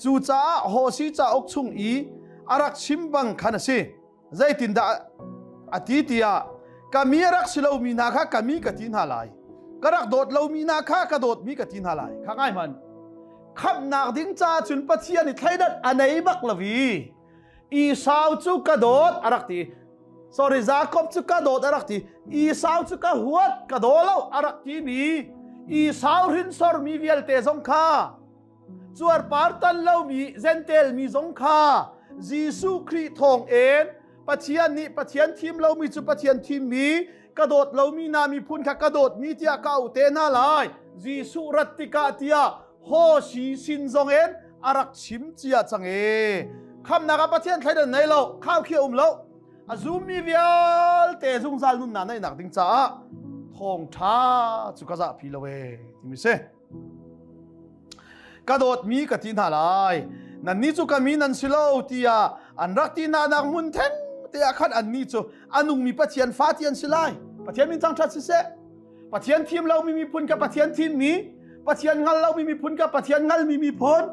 Cucaah Hosea cauk chung i a rak chim bang khan a si. Zeitindah a ti tiah ka mi a rak si lomi hna kha ka mi ka ti hna lai. Ka rak dawt lomi hna kha ka dawtmi ka ti hna lai. Kha ngai hmanh. Khamhnak ding ca cun Pathian i thleidan a nei bak lo i Esau cu ka dawt a rak ti. Sorry, Jacob cu ka dawt a rak ti. Esau cu ka huat, ka daw lo a rak timi Esau hrinsormi vialte zong kha cuarpar tan lomi Gentel mi zong kha Jesuh Khrih thawng in Pathian nih Pathian thim lomi cu Pathian thimmi ka dawt lomi na miphun kha ka dawtmi tiah ka auh te hna lai Jesuh rat tikah tiah Hosi sin zong in a rak chim cia cang e khamnak ah Pathian thleidan nei lo khau khi um lo a zummi vialte zungzal nunnak neihnak ding caah thawngṭha cu ka zahpi lo e timi si Ka dawtmi ka ti hna lai. Nannih cu ka mi nan si lo tiah an rak ti hna nak hmun theng te ah khan annih cu a nungmi Pathian fa ti an si lai. Pathian min thangṭhat siseh. Pathian thim lomi miphun ka Pathian thimmi, Pathian hngal lomi miphun ka Pathian hngalmi miphun,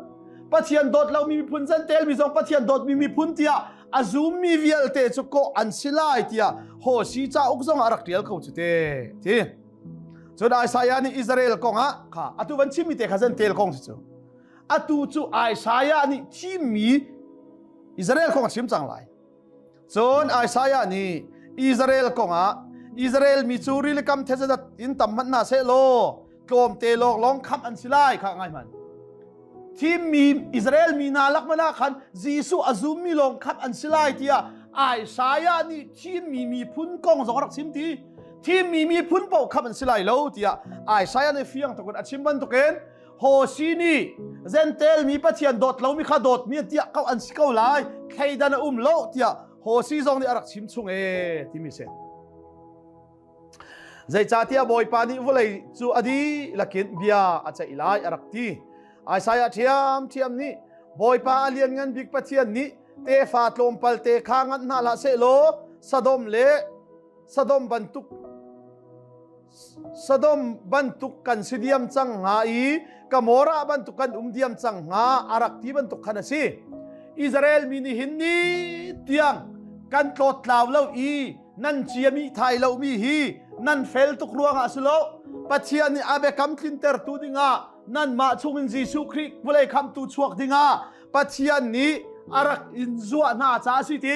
Pathian dawt lomi miphun zentelmi zong Pathian dawtmi miphun tiah a zummi vialte cu kawh an si lai tiah Hosi cauk zong a rak ṭial ko cu te. Ti. Cun Isaiah nih Israel kong ah kha atu van chimmi te kha zentel kong si cu. Atu cu Isaiah nih thimmi Israel kong a chim cang lai. Cun Isaiah nih Israel kong ah Israel mi cu rilikam thezazat in tam hmanh hna seh law tlawmte lawng lawng khamh an si lai kha ngai hmanh. Thimmi Israel mi hna lak hmanh ah khan Jesuh a zummi lawng khamh an si lai tiah Isaiah nih thimmi miphun kong zong a rak chim ti. Thimmi miphun paoh khamh an si lai lo tiah Isaiah nih fiang tuk in a chim bantukin. Hosi nih Gentel mi Pathian dawt lomi kha dawtmi tiah ko an si ko lai thleidan a um lo tiah Hosi zong nih a rak chim chung e timi si. Zeicahtiah Bawipa nih vawlei cu a dihlak in bia a ceih lai a rak ti. Isaiah ṭhiamṭhiam nih Bawipa a lianngan bik Pathian nih tefa tlawmpal te kha nganh hna hlah sehlaw Sodom le Sodom bantuk Sodom bantuk kan si diam cang hnga i Gomorrah bantuk kan um diam cang hnga a rak ti bantuk khan a si. Israel mi nih hin ni tiang kan tlawttlau lo i nan ciami thai lomi hi nan fel tuk ruangah si lo Pathian nih a biakam tlintertu dingah nanmah chungin Jesuh Khrih vawlei khamtu chuak dingah Pathian nih a rak in zuah hna caah si ti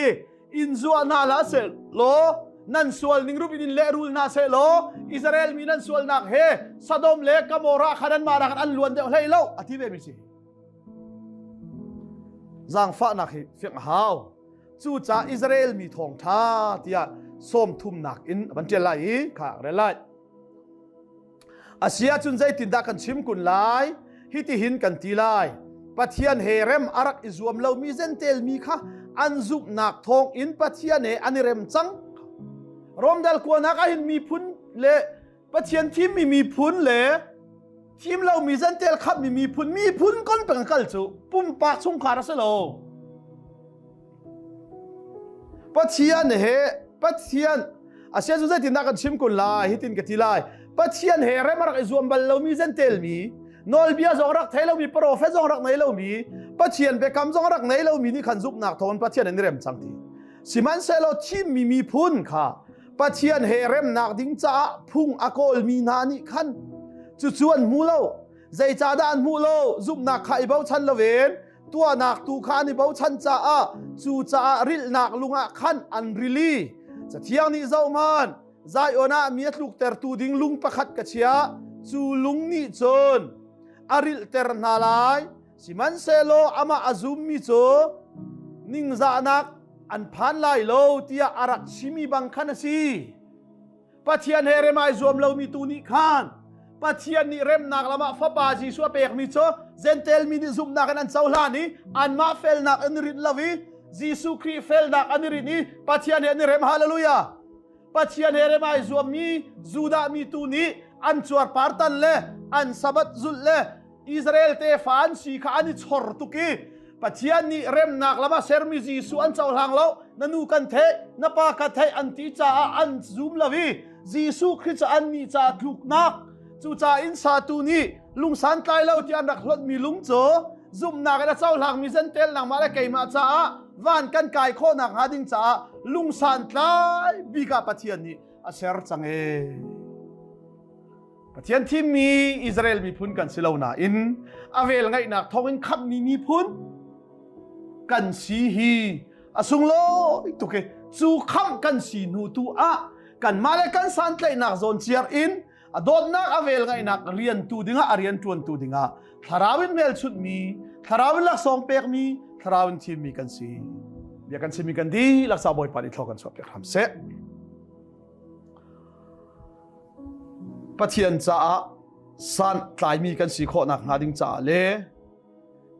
in zuah hna hlah seh law nan sual ning rup in in lehrul hna seh law Israel mi nan sualnak he Sodom le Gomorrah kha nanmah rak an luan deuh hlei lo a ti ve mi si zaangfahnak hi fiang a hau cucaah Israel mi thawngṭha tiah sawm thumnak in a van ṭial lai i kha rel lai A si ahcun zeitindah kan chim kun lai? Hitihin kan ti lai. Pathian he rem a rak i zuam lomi Gentel mi kha an zumhnak thawng in Pathian he an i rem cang. Romdal kuanak ahhin miphun le Pathian thimmi miphun le thim lomi Gentel khammi miphun miphun kon peng kal cu pumpak chungkhar a si lo. Pathian he Pathian asian cu zeitindah kan chim kun lai hitin ka ti lai Pathian he rem a rak i zuam bal lomi Gentel mi nawlbia zong rak thei lomi profet zong rak nei lomi Pathian biakam zong rak nei lomi nih khan zumhnak thawngin Pathian an i rem cang ti sihmanhsehlaw thimmi miphun kha Pathian he remnak ding caah phung a kawlmi hna nih khan cucu an hmu lo zeicahdah an hmuh lo zumhnak kha i bochan loin tuahnak tu kha an i bochan caah cucaah rilhnak lung ah khan an rili cathiang nih zohhmanh Zion ah mi a tluktertu ding lung pakhat ka chiah cu lung nih cun a rilhter hna lai sihmanhsehlaw amah a zummi cu ningzahnak an phan lai lo tiah a rak chimi bang khan a si Pathian he rem ai zuam lomi tu nih khan Pathian nih remnak lam ah Fapa Jesuh a pekmi cu Gentel mi nih zumhnak in an cohlan i anmah felnak an i rinh lo i Jesuh Khrih felnak an i rinh i Pathian he an i rem hallelujah Pathian he rem ai zuammi Judah mi tu nih an cuarpar tan le an Sabbath zulh le Israel tefa an si kha an i chor tuk i Pathian nih remnak lam ah sermi Jesuh an cohlang lo na nu kan theih na pa ka theih an ti caah an zum lo i Jesuh Khrih cu an nih caah tluknak cucaah inn satu nih lungsan tlai lo ti an rak hlonhmi lung cu zumhnak in a cohlangmi zentel nangmah le keimah caah van kan kai khawhnak hnga ding caah lungsan tlai bik ah Pathian nih a ser cang ee. Pathian thimmi Israel miphun kan si lo nain a vel ngaihnak thawngin khamhmi miphun kan si hi a sunglawi tuk i cu khamh kan si hnu tu ah kanmah le kan santlaihnak zawn ciar in a dawtnak a vel ngaihnak riantu dingah a rian ṭuantu dingah thlarau in hmelchunhmi thlarau in laksawng pekmi thlarau in thimmi kan si bia kan chimmi kan dihlak sa Bawipa nih thlaw kan chuah piak hram seh Pathian caah santlaimi kan si khawh nakhnga ding caah le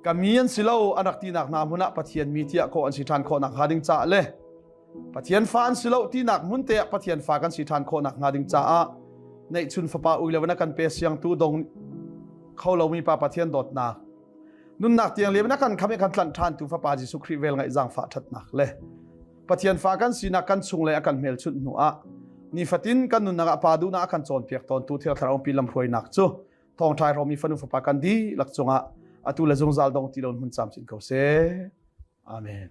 ka mi an si lo an rak tinak hna hmun ah Pathian mi tiah kawh an si ṭhan khawh nakhnga ding caah le Pathian fa an si lo tinak hmun te ah Pathian fa kan si ṭhan khawh nakhnga ding caah neihchun fapa ui lo in a kan pe siangtu dong kho lomi pa Pathian dawtnak nunnak tiang liam in a kan kham i kan tlanh ṭhan tu fapa Jesuh Khrih vel ngaih zaangfah ṭhatnak le Pathian fa kan sinak kan chung le a kan hmelchunh hnu ah nifatin kan nunnak ah pa duhnak a kan cawnpiak tawntu Thiang Thlarau umpi lamhruainak cu thawngṭha hrawmi fanu fapa kan dihlak cungah atu le zungzal dong ti lo hmun camcin ko seh. Amen.